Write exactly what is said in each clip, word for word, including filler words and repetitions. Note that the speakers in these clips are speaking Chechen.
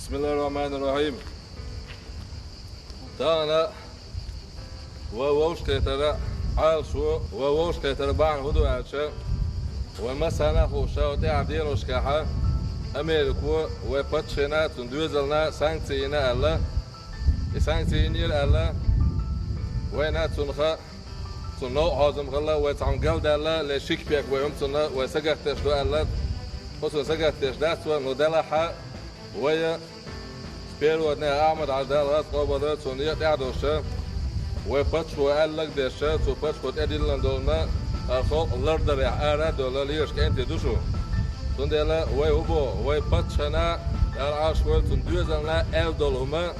بسم الله الرحمن الرحيم. Тахана вай вовшахкхетара Ӏалашо, вай вовшахкхетара бахьана хӀун ду аьлча, вай массарна а хууш, тӀаьхьа деношкахьа Америко вай паччахьна, цун доьзална санкци йина аьлла. И санкци йинера аьлла, вайна цунах, цун новкъахьоз-м хилла, вай цхьа хӀума галдаьлла, ле ши кепек вай хӀума цунна вай сагатдеш ду аьлла. Оцунна сагатдеш дац вай, но делахьа вай С первого дня Ахьмад-Хьажа, Дала гӀазкхий къобалдойла цун, некъа тӀехь а долуш, вай паччахьо аьлларг а деш, цу паччахьо тӀедиллина долу а халкъ лардарехь ара а довла лелаш кӀентий ду шу. Цундела вай хӀун боху, вай паччахьна, Дала Ӏалаш войла, цун доьзална аьлла долу хӀума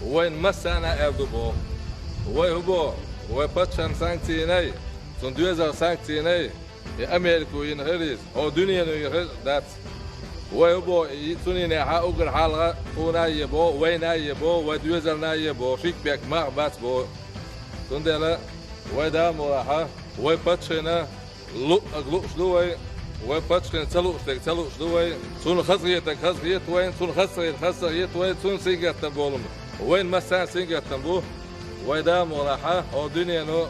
вайна массарна а аьлла ду боху. Вай хӀун боху, вай паччахьна санкци йинай, цун доьзална санкци йинай, и Америко йина хир иза, хӀо дуьнено йина хир дац. Вай хӀун боху, и цунна йинехь а уггар хьалха тхуна а е боху, вайна а е боху, вай доьзална а е боху, ши кепек мах бац боху. Цундела вай Дала мукъ лахь, вай паччахьна луъург лууш ду вай, вай паччахьна ца лууш дерг ца лууш ду вай, цунна хазахетарг хазахета вайна, цунна хазахетарг хазахета вайна, цунна сингаттам болу хӀума вайна массарна сингаттам бу. Вай Дала мукъ лахь, хӀо дуьнено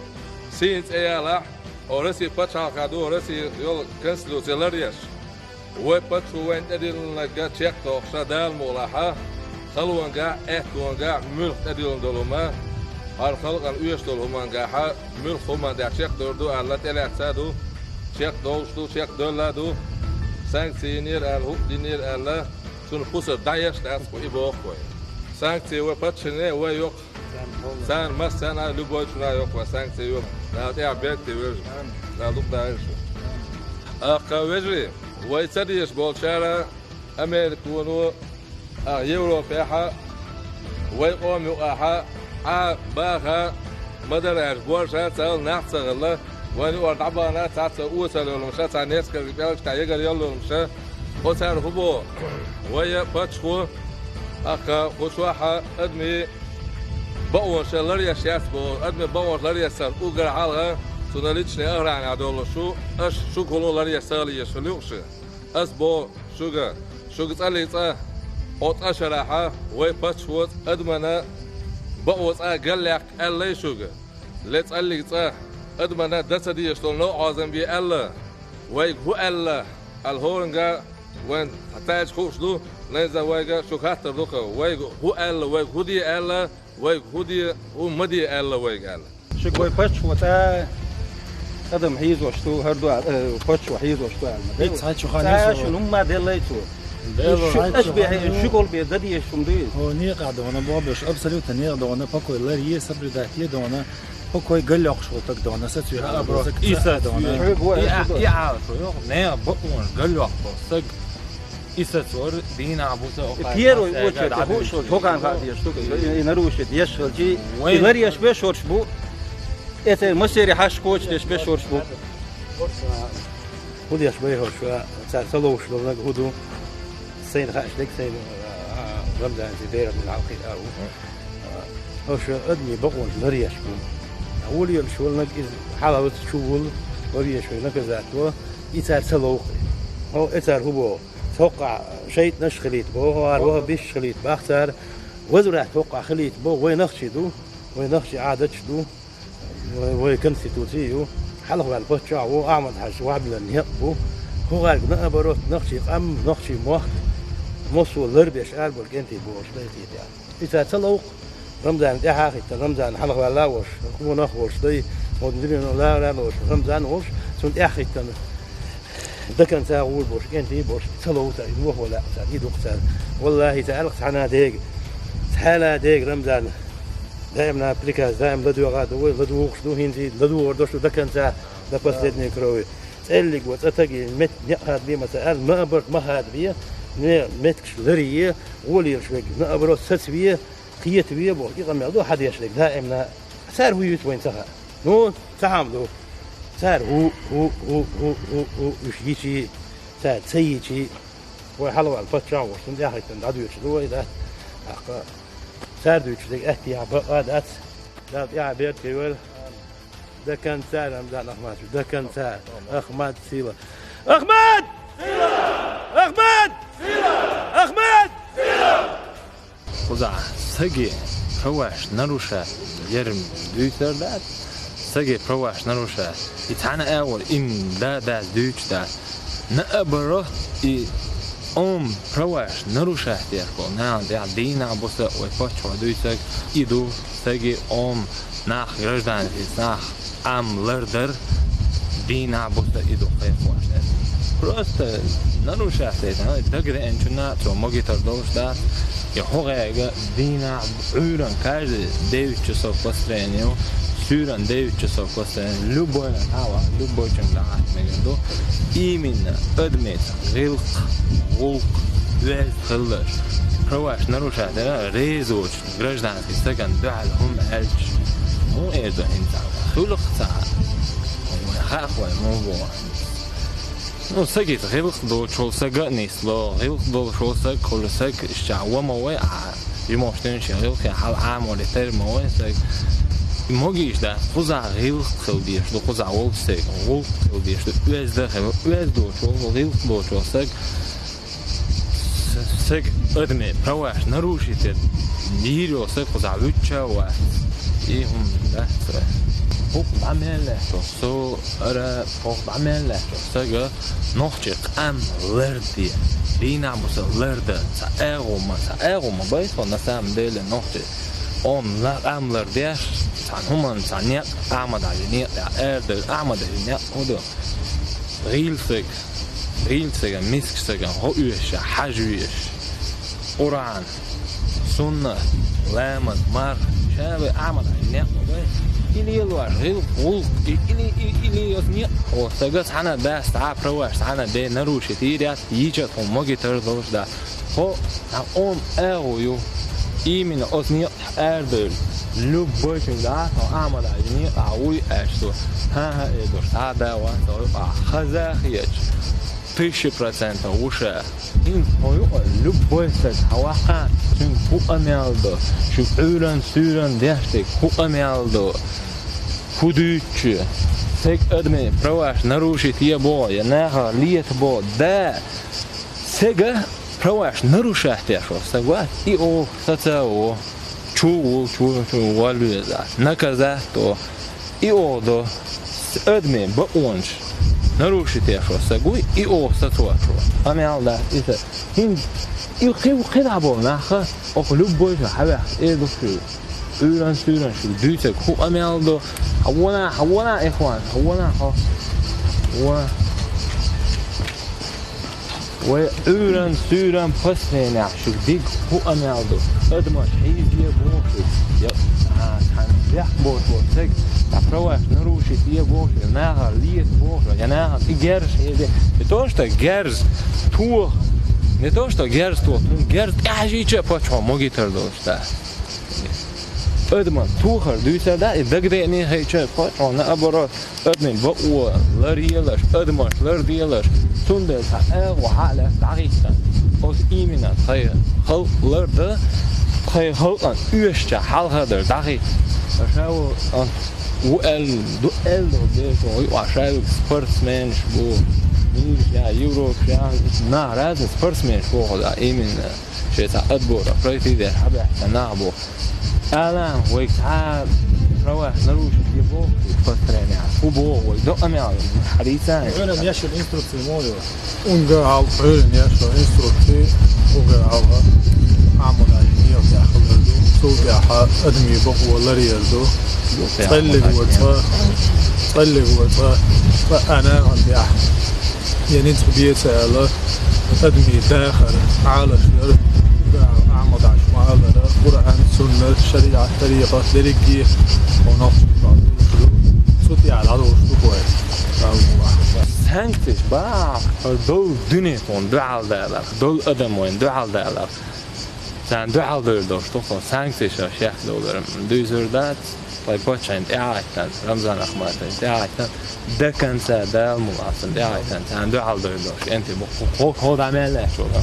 сийна цӀе ялахь, хӀо Россин пачхьалкх ду, хӀо Россин йолу Конституци ларъеш. Вай паччахьо вайна тӀедиллинарг чекхдохуш, Дала мукъ лахь, халонгахь а, аьттонгахь а муьлхха тӀедиллина долу хӀума, хӀара халкъана оьшуш долу хӀумангахь а муьлхха хӀуманна тӀехь чекхдер ду аьлла, тӀелаьцна а ду, чекхдовлуш ду, чекхдевлла а ду. Санкци йинера аьлла, хӀуъа динера аьлла, цунна пусар дӀаеш а дац, кху и боху вай. Санкци вай паччахьна а вай йоккху. Царна массарна а, любой чунна а йоккху вай санкци йо. Дала тӀехь беркате вевза. Дала дукха дайша. Аккха, вежарий, вай ца дезаш болчара Американо, а, Европехьа, вай къоман юкъахьа, Ӏа баха, ма-дарра аьлча, боьрша цхьа нах ца хилла, вайна юкъара дӀабахана цхьацца осал йолу хӀумаш, цхьа несколько пӀелгаш, цхьа ягар йолу хӀумаш, оцара хӀун боху? Вай паччахьо, аккха, кху чохьа адамийн бакъонаш ларъеш яц боху, адамийн бакъонаш ларъеш ца хилар уггар хьалха, цуьнан личный охранехь долуш ву, аша шуьгахула ларъеш ца хила езаш хилла ю-кх шу. Ас боху шуьга, шуьга цкъа-цкъа, хӀокху цкъа шарахьа вай паччахьо адамана бакъо цкъа галъяккха аьллай шуьга. Ле цкъа-цкъа адамана дан ца дезаш долу новкъахьоз-м бе аьлла. Вайга хӀун аьлла аьлла, хӀоранга вайн цхьаьнца хууш ду, лайза вайга шу хаттар ду-кх, вайга хӀун аьлла, вайга хӀун де аьлла, вайга хӀун де, хӀун ма де аьлла вайга аьлла. Шуьга вай паччахьо цкъа адам хьийзош ду, хӀара ду, э, паччахьо хьийзош ду аьлла. Иццхьа чу хан цкъа ю со. Шуна хӀумма деллай цо. Делла. Шу, аш бехье, шуьга олу бе дан дезаш хӀума ду иза. О, некъа дона, бобуш, абсолютно некъа дона, покой ларъе, соблюдать е дона, покой галъёкхуш волу таг дона, сацве хьала бро, сацве и сацве дона. Шуьга вай, и а, шуьга и а, шо йо, некъа бакъонаш галъёкху саг. И сацор дийнахь бу со. И первый очередь, хӀу-, шо хӀокхарна хаа дезаш ду, и, и нарушить деш хилчи, вай и ларъеш беш хӀорш бу. Эцер масери хьаш коча деш беш хӀорш бу. ХӀун деш бай хӀорш, цара ца ловш долу наг хӀун ду? Сайна хаач дерг сайна, а, Рамзанца берах дина хьалкхиъ а ву. ХӀорш адамийн бакъонаш ларъеш бу. Вулъелаш волу наг иза хьалавац чу вулла, ларъеш вай наказать во, и цара ца ловкху. ХӀо, и цара хӀун боху? ХӀокхахь шайтӀанаш хилийта боху, хӀара ваха бисаш хилийта бах цара. Возврат хӀокхахь хилийта боху, вай нахчий ду, вай нахчий Ӏадаташ ду, вай, вай конституций ю. Хьалхаваьлла паччахь ву, Ахьмад-Хьаьжа вахьбилла некъ бу. ХӀокхаьрга наоборот, нахчий къам, нахчий мохк, массо а ларбеш араболу кӀентий бохуш дайтийтехь. И цара ца ловкху. Рамзан тӀаьхьа а хӀиттина, Рамзан хьалхаваьлла а волуш, къонах а волуш дай, хӀокху дуьненан лара а лоруш, Рамзан а волуш, цунна тӀаьхьа хӀиттина, даканца гӀур болуш, кӀентий болуш, ца лову цара, и вохо лаьа цара, и ду-кх цара. Валлахьи, ца аьлла-кх цхьана а дега, цхьана а дега Рамзан даимна приказ, даим ладоьгӀа а ду вай, ладугӀуш ду, хӀинца и ладугӀур долуш ду даканца, до последней крови. ЦӀеллиг ван цӀа таг, мет-, некъ хадабе ма ца аьлла, ма а барт ма хадабе, не меттигаш ларъе, гӀоле лелаш верг, наоборот, сацаве, кхетаве боху, и къамел ду хьан деш дерг даимна. Цара хӀун юьйцу вайна ца хаьа. Ну, цхьа хӀума ду. Цара хӀу, хӀу, хӀу, хӀу, хӀу, хӀу, уьш йичи, цара ца йичи, вай хьалаваьлла паччахь а волуш, цунна тӀаьхьахӀиттина дӀадоьдуш ду вай, дац. ТӀаккха цара дуьйцуш дерг аьттехьа бакъ а дац. Дала тӀаьхьа беркате войла. До конца, Рамзан Ахматович, до конца. Ахмат, сила. Ахмат! Сила! Ахмат! Сила! Ахмат! Сила! Кхузахь саги праваш нарушать яр дуьйцур дац, саги праваш нарушать. И цхьана агӀор им да дац дуьйцуш дац. Наоборот, и ом праваш нарушать деш болу нахана тӀехь дийнахь буса вай паччахьо дуьйцург и ду, саги ом нах гражданский нах Ӏам лардар, дийнахь буса и ду кхайкхош дерг. Просто нарушать дайта, дагадеанчунна цо магийтар долуш дац. И хьо гӀега дийнахь Ӏуьйранна каждый девять часов построение ю, суьйранна девять часов построение, любой хьава, любой чуьнга дӀахьатта мегар ду. Именно адамийн гӀиллакх, гӀуллакх, оьзда хиларш, праваш нарушать дара, реза воцуш гражданский стагана дуьхьал хӀума аьлча, муха эр ду хӀинца? Хуьлу-кх цхьа. Вай хаьа вай муха боху. Ну, саги гӀиллакх доцуш волу саг а нисло, гӀиллакх долуш волу саг, кхуьлу саг, иштта ва ма вай, а, жимош дуьйна шен гӀиллакхе хьала Ӏаморе тера ма вай саг. Могийш дац, кхузахь гӀиллакх хила дезаш ду, кхузахь волчу стеган гӀуллакх хила дезаш ду, оьзда хила, оьзда доцуш волу, гӀиллакх доцуш волу саг. С-, саг адамийн праваш нарушить дийр йолу саг кхузахь вуьтча а вац. И хӀума дац вай. ХӀокху дӀа мел лаьтташ, со ара хӀокху дӀа мел лаьтташ сага нохчийн къам ларде. Дийнахь буса лардан. Цхьа агӀо ма, цхьа агӀо ма бай со, на самом деле, нохчийн ом ла-, къам лардеш, цхьана хӀуманна, цхьа некъ, Ахьмад-Хьаьжин некъ тӀехь арадевлла, Ахьмад-Хьаьжин некъ хӀун ду? ГӀийла саг, гӀийла саган, миска саган хьо оьшуш, хьажа везаш. Къуръан, суннат, ламаз, марха, ша вай Ахьмад-Хьаьжин некъ ма бай. И лелош, гӀиллакх, гӀуллакх, и, и, и, и лелош некъ, хьо сага цхьана а дац, цхьа а праваш, цхьана а де нарушить йийр яц, йийча а тхуна магийтар долуш дац. Хьо, хьан ом агӀо ю. Именно оцу некъ арадевлла. Любой чуьнга дӀа, хьо Ахьмад-Хьаьжин некъахь вуй аьлча, цо: «ХӀан-хӀа», — эр ду, «схьа а да ван со юкъахь, хаза а хеташ, тысяча процентов ву ша». ХӀинца хьо юкъа любой стаг хьан ваккхахь, цуьнга хӀун къамел до, шу Ӏуьйранна-суьйранна деш дерг хӀун къамел до, хӀун дуьйцучу, сага адамийн праваш нарушить е боху, я нахах лета боху, да, сага праваш нарушать деш волу саг вац, и оха саца а во, чу а ву, чу, чу валла веза, наказать до, и оха до, адамийн бакъонаш нарушить деш волу саг вуй, и оха сацош ву. Къамел дац иза. ХӀинца и кхин, кхин дӀа болу нах а, оха любой ша хьан ваьхна, эр ду шу, Ӏуьйранна-суьйранна шу дуьйцург хӀун къамел ду? Хьан вон а, хьан вон а, ихван, хьан вон а хьо? Вон. Вай Ӏуьйранна-суьйранна построенехь шу диг хӀун къамел ду? Адамаш хьийзае боху шу, я, а, цхьана бехк боцуш волу стаг, цхьа праваш нарушить е боху шу, я нахах лета боху шу, я нахана тӀе герз хьийзае. Не то что герз тоха, не то что герз тоха, цунна герз тӀехьажийча а паччахьо магийтар долуш дац. Адаман тохар дуьйцур дац, и дагадеане хилча а, паччахьо, наоборот, адамийн бакъо ларъелаш, адамаш ларделаш, цундела цхьа агӀо хьа а лаьцна дӀахӀиттина. Оцу именно тхайн халкъ лардан, тхайн халкъана оьшучохь хьалха дар дӀахӀиттина. Ша ву, а, ву аьлла, ду аьлла долу дела, ву, ша ву спортсменаш бу, мийраш я, Европаш я, нах разный спортсменаш боху, да, именно. Шайн цхьа отбор пройти деш хьабаьхкина нах бу. Ала, вайга цхьа а праваш нарушить е боху построенехь. ХӀун боху вай? Докъа мел хьадийца? Ӏуьйранна еш йолу инструкци муха ю? Унгар хьалха Ӏуьйранна еш йолу инструкци, унгар хьалха Ахьмад-Хьаьжин некъа тӀехь хилар ду. Цул тӀаьхьа адамийн бакъо ларъяр ду. Цкъа а легош, цкъа а легош, цкъа а нахана тӀехь. Я ницкъ беца аьлла, адамийн дахар Ӏалашъяр, Ахьмад-Хьаьжа ма-аллара, Къуръан, суннат, шариӀат, тарикъат, дерриге а хьо нохчийн бакъ ду, цу тӀехь дӀадолуш ду вай. Санкцеш бахьа долу дуьне тхуна дуьхьал далар, долу адам вайна дуьхьал далар. Царна дуьхьал дойр долуш ду, хьо санкцеш шех долар дуьйцур дац. Вай паччахьна тӀаьхьахӀиттина, Рамзан Ахматовна тӀаьхьахӀиттина, до конца Дала мукъ лахь цунна тӀаьхьахӀиттина, царна дуьхьал дойр долуш, энтий бу-, хӀо-, хӀо-, хӀо дӀа мел лаьтташ волу.